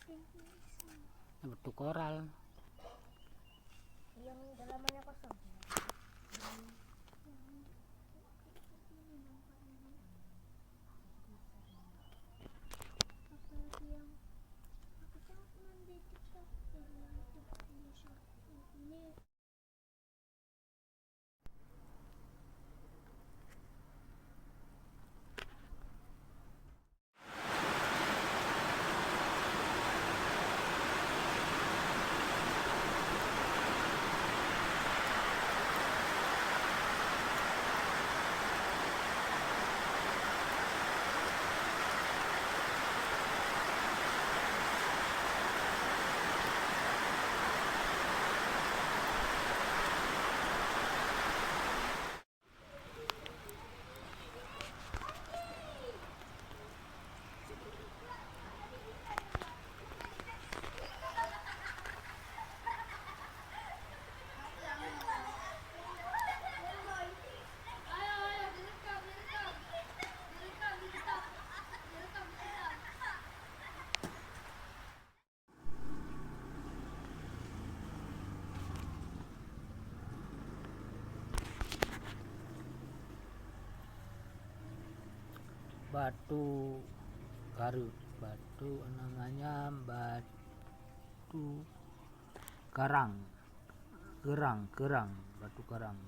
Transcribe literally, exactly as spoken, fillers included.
Batu koral. Yang dalamannya kosong. Apalagi yang aku tahu nanti TikTok yang itu Indonesia ini. Batu karu, batu namanya batu karang, kerang, kerang, batu karang.